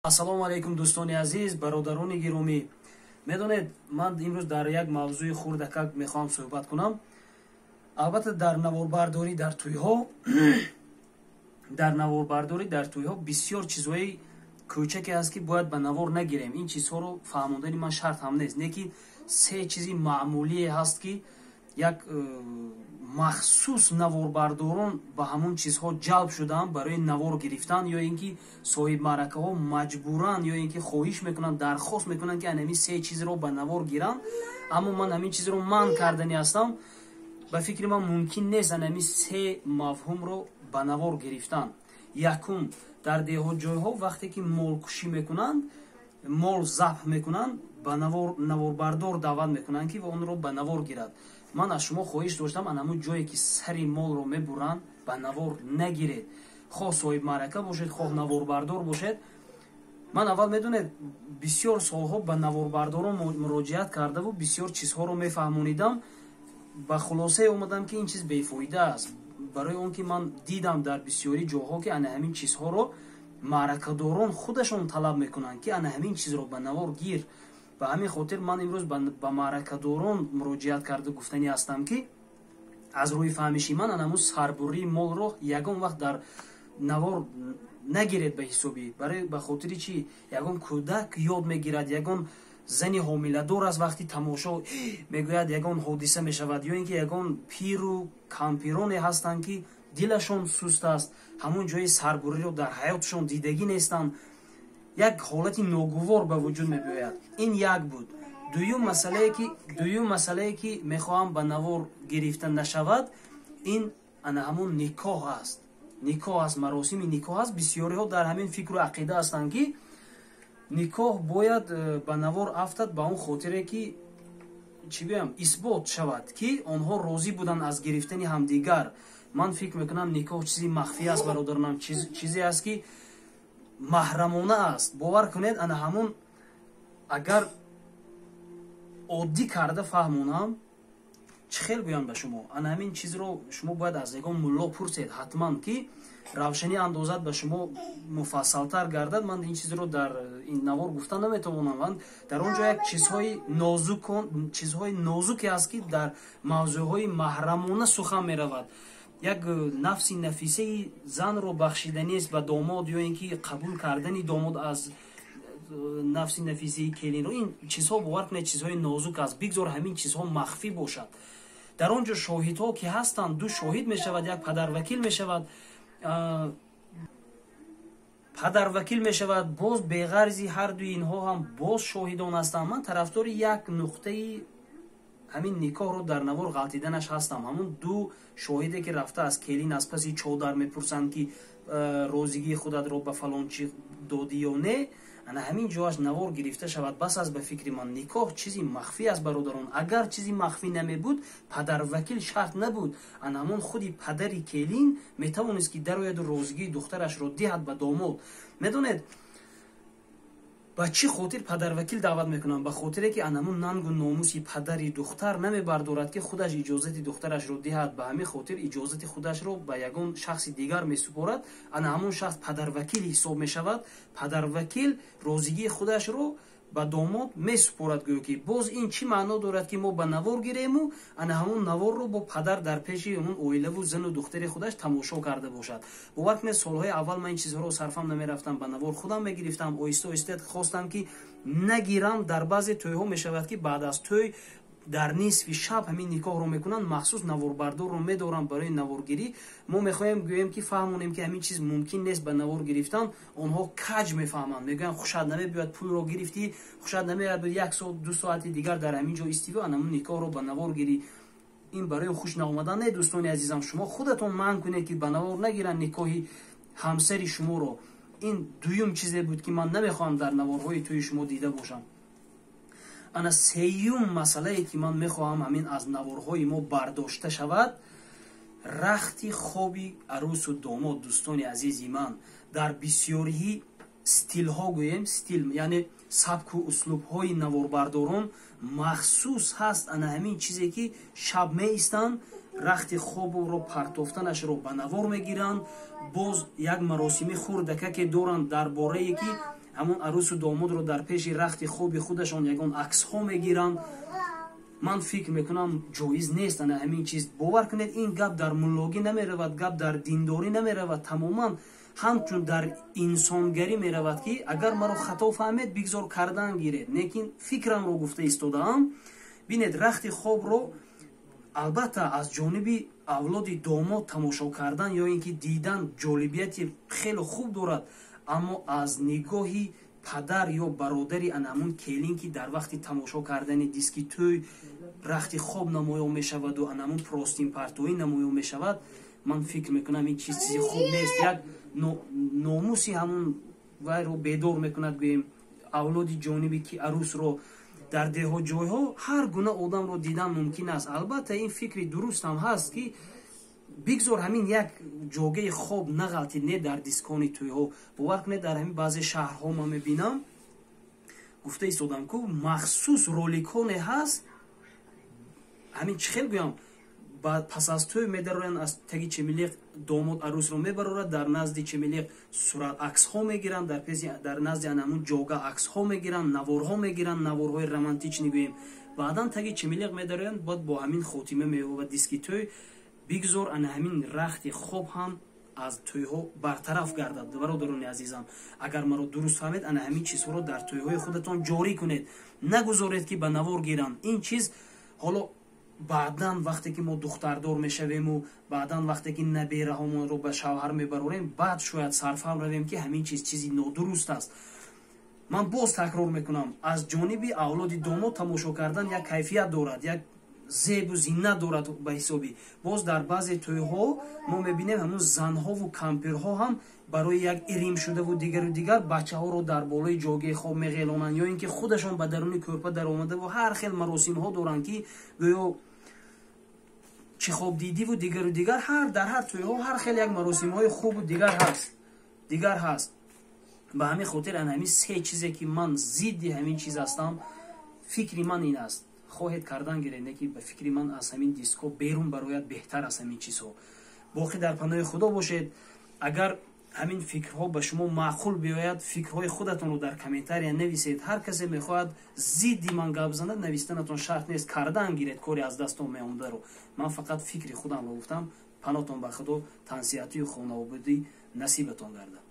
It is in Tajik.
Ассалому алайкум, дӯстони азиз, бародарони гиромӣ. Медонед, ман имрӯз дар як мавзӯи хурдакак мехоҳам суҳбат кунам. Албатта, дар наворбардорӣ дар тӯйҳо, дар наворбардорӣ дар тӯйҳо бисёр чизҳои кӯчаке ҳаст, ки бояд ба навор нагирем. Ин чизҳоро фаҳмондани ман шарт ҳам нест, не ки се чизи маъмулие ҳаст, ки як махсус наворбардорон ба ҳамон чизҳо ҷалб шудаанд барои навор гирифтан, ё ин ки соҳибмаъракаҳо маҷбуран, ё ин ки хоҳиш мекунанд, дархост мекунанд, ки ҳамин се чизро ба навор гиранд. Аммо ман ҳамин чизро манъ кардани ҳастам. Ба фикри ман, мумкин нест ҳамин се мафҳумро ба навор гирифтан. Якум, дар деҳотҷойҳо вақте ки молкушӣ мекунанд, мол забҳ мекунанд, ба навор наворбардор даъват мекунанд, ки онро ба навор гирад. Ман аз шумо хоҳиш доштам, ан ҳамун ҷое ки сари молро мебуранд, ба навор нагиред, хоҳ соҳибмаърака бошед, хоҳ наворбардор бошед. Ман аввал, медонед, бисёр солҳо ба наворбардорон муроҷиат кардаву бисёр чизҳоро мефаҳмонидам. Ба хулосае омадам, ки ин чиз бефоида аст, барои он ки ман дидам дар бисёри ҷоҳо, ки ана ҳамин чизҳоро маъракадорон худашон талаб мекунанд, ки ана ҳамин чизро ба навор гир. Ба ҳамин хотир ман имрӯз ба маъракадорон муроҷиат карда гуфтанӣ ҳастам, ки аз рӯи фаҳмиши ман, анамун сарбурии молро ягон вақт дар навор нагиред. Ба ҳисоби барои ба хотири чӣ? Ягон кӯдак ёд мегирад, ягон зани ҳомиладор аст, вақти тамошо мегӯяд, ягон ҳодиса мешавад, ё ин ки ягон пиру кампироне ҳастанд, ки дилашон суст аст, ҳамон ҷои сарбуриро дар ҳаётшон дидагӣ нестанд, як ҳолати ногувор ба вуҷуд мебиёяд. Ин як буд. Дуюм масъалае, ки мехоҳам ба навор гирифта нашавад, ин ана ҳамон никоҳ аст. Никоҳ аст, маросими никоҳ аст. Бисёриҳо дар ҳамин фикру ақида ҳастанд, ки никоҳ бояд ба навор афтад, ба он хотире ки, чӣ гӯям, исбот шавад, ки онҳо розӣ буданд аз гирифтани ҳамдигар. Ман фикр мекунам, никоҳ чизи махфӣ аст, бародаронам, чизе аст, ки маҳрамона аст. Бовар кунед, ана ҳамун агар оддӣ карда фаҳмонам, чӣ хел гӯям ба шумо, ана ҳамин чизро шумо бояд аз ягон мулло пурсед ҳатман, ки равшанӣ андозад ба шумо, муфассалтар гардад. Ман ин чизро дар ин навор гуфта наметавонам. Ман дар он ҷо як чизҳои нозуке аст, ки дар мавзӯъҳои маҳрамона сухан меравад. Як нафси нафисаи занро бахшиданист ба домод, ё ин ки қабул кардани домод аз нафси нафисаи келинро. Ин чизҳо, бовар кунед, чизҳои нозук аст. Бигзор ҳамин чизҳо махфӣ бошад. Дар он ҷо шоҳидҳо ки ҳастанд, ду шоҳид мешавад, як падарвакил мешавад, падарвакил мешавад, боз беғарзи ҳардуи инҳо ҳам боз шоҳидон ҳастанд. Ман тарафдори як нуқтаи ҳамин никоҳро дар навор ғалтиданаш ҳастам. Ҳамун ду шоҳиде, ки рафта аз келин аз паси чодар мепурсанд, ки розигии худатро ба фалончӣ додӣ ё не, ана ҳамин ҷоаш навор гирифта шавад, бас аст. Ба фикри ман, никоҳ чизи махфӣ аст, бародарон. Агар чизи махфӣ намебуд, падарвакил шарт набуд. Ана ҳамон худи падари келин метавонист, ки дарояду розигии духтарашро диҳад ба домод. Медонед, ба чӣ хотир падарвакил даъват мекунанд? Ба хотире ки анамун нангу номуси падари духтар намебардорад, ки худаш иҷозати духтарашро диҳад. Ба ҳамин хотир иҷозати худашро ба ягон шахси дигар месупорад. Ана ҳамон шахс падарвакил ҳисоб мешавад. Падарвакил розигии худашро ба домод месупорад. Гӯё ки боз ин чӣ маъно дорад, ки мо ба навор гирему ана ҳамон наворро бо падар дар пеши ҳамон оилаву зану духтари худаш тамошо карда бошад? Бовар кунед, солҳои аввал ман ин чизҳоро сарфам намерафтам, ба навор худам мегирифтам. Оҳиста оҳиста хостам, ки нагирам. Дар баъзе тӯйҳо мешавад, ки баъд аз тӯй дар нисфи шаб ҳамин никоҳро мекунанд, махсус наворбардорро медоранд барои наворгирӣ. Мо мехоҳем гӯем, ки фаҳмонем, ки ҳамин чиз мумкин нест ба навор гирифтан. Онҳо каҷ мефаҳманд, мегӯянд: «Хушат намебиёяд, пулро гирифтӣ, хушат намеояд, як соат, 2 соати дигар дар ҳамин ҷо истиву анамун никоҳро ба навор гирӣ». Ин барои хуш наомадан не, дӯстони азизам. Шумо худатон манъ кунед, ки ба навор нагиранд никоҳи ҳамсари шуморо. Ин дуюм чизе буд, ки ман намехоҳам дар наворҳои тӯи шумо дида бошам. Ана сеюм масъалае, ки ман мехоҳам ҳамин аз наворҳои мо бардошта шавад, рахти хоби арӯсу домод. Дӯстони азизи ман, дар бисёрии стилҳо, гӯем стил, яъне сабку услубҳои наворбардорон махсус ҳаст ана ҳамин чизе, ки шаб меистанд, рахти хобро партофтанашро ба навор мегиранд. Боз як маросими хурдакаке доранд дар борае, ки Ҳамон арӯсу домодро дар пеши рахти хоби худашон ягон аксҳо мегиранд. Ман фикр мекунам, ҷоиз нест ана ҳамин чиз. Бовар кунед, ин гап дар муллогӣ намеравад, гап дар диндорӣ намеравад, тамоман ҳамчун дар инсонгарӣ меравад, ки агар маро хато фаҳмед, бигзор кардан гиред, лекин фикрамро гуфта истодаам. Бинед, рахти хобро албатта аз ҷониби авлоди домод тамошо кардан ё ин ки дидан ҷолибияти хеле хуб дорад, аммо аз нигоҳи падар ё бародари анамун келин, ки дар вақти тамошо кардани диски тӯй рахти хоб намоён мешаваду анамун простынь-партоӣ намоён мешавад, ман фикр мекунам, ин чиз чизи хуб нест. Як номуси ҳамун вайро бедор мекунад, гӯем, авлоди ҷониби ки арӯсро. Дар деҳо ҷойҳо ҳар гуна одамро дидан мумкин аст. Албатта, ин фикри дурустам ҳаст, ки бигзор ҳамин як ҷогаи хоб нағалтид, не дар дискони тӯйҳо. Бовар кунед, дар ҳамин баъзе шаҳрҳо ман мебинам, гуфта истодам ку, махсус роликҳоне ҳаст. Ҳамин чӣ хел гӯям, пас аз тӯй медароянд, аз таги чемилиқ домод арӯсро мебарорад, дар назди чемилиқ сурат аксҳо мегиранд, дар песи, дар назди анамун ҷога аксҳо мегиранд, наворҳо мегиранд, наворҳои романтичный гӯем. Баъдан таги чемилиқ медароянд, бояд бо ҳамин хотима меёбад диски тӯй. Бигзор ана ҳамин рахти хоб ҳам аз тӯйҳо бартараф гардад. Бародарони азизам, агар маро дуруст фаҳмед, ана ҳамин чизҳоро дар тӯйҳои худатон ҷорӣ кунед, нагузоред, ки ба навор гиранд ин чиз. Ҳоло баъдан, вақте ки мо духтардор мешавему, баъдан, вақте ки набераҳомонро ба шавҳар мебарорем, баъд шояд сарфаҳм равем, ки ҳамин чиз чизи нодуруст аст. Ман боз такрор мекунам, аз ҷониби авлоди домод тамошо кардан як кайфият дорад, як зебу зинат дорад ба ҳисобӣ. Боз дар баъзе тӯйҳо мо мебинем, ҳамун занҳову кампирҳо ҳам барои як ирим шудаву дигару дигар бачаҳоро дар болои ҷогаи хоб меғелонанд ё ин ки худашон ба даруни кӯрпа даромадаву ҳар хел маросимҳо доранд, ки гӯё чӣ хобдидиву дигару дигар. Ҳар дар ҳар тӯйҳо ҳар хел як маросимҳои хубу дигар ҳаст. Ба ҳамин хотир ан ҳамин се чизе, ки ман зидди ҳамин чиз ҳастам, фикри ман ин аст. Хоҳед, кардан гиред, не ки ба фикри ман аз ҳамин дискҳо берун барояд беҳтар аз ҳамин чизҳо. Боқӣ дар паноҳи Худо бошед. Агар ҳамин фикрҳо ба шумо маъқул биёяд, фикрҳои худатонро дар комментария нависед. Ҳар касе мехоҳад зидди ман гап занад, навистанатон шарт нест, кардан гиред кори аз дастон меомадаро. Ман фақат фикри худамро гуфтам. Панотон ба Худо, тансиҳатию хонаободӣ насибатон гардад.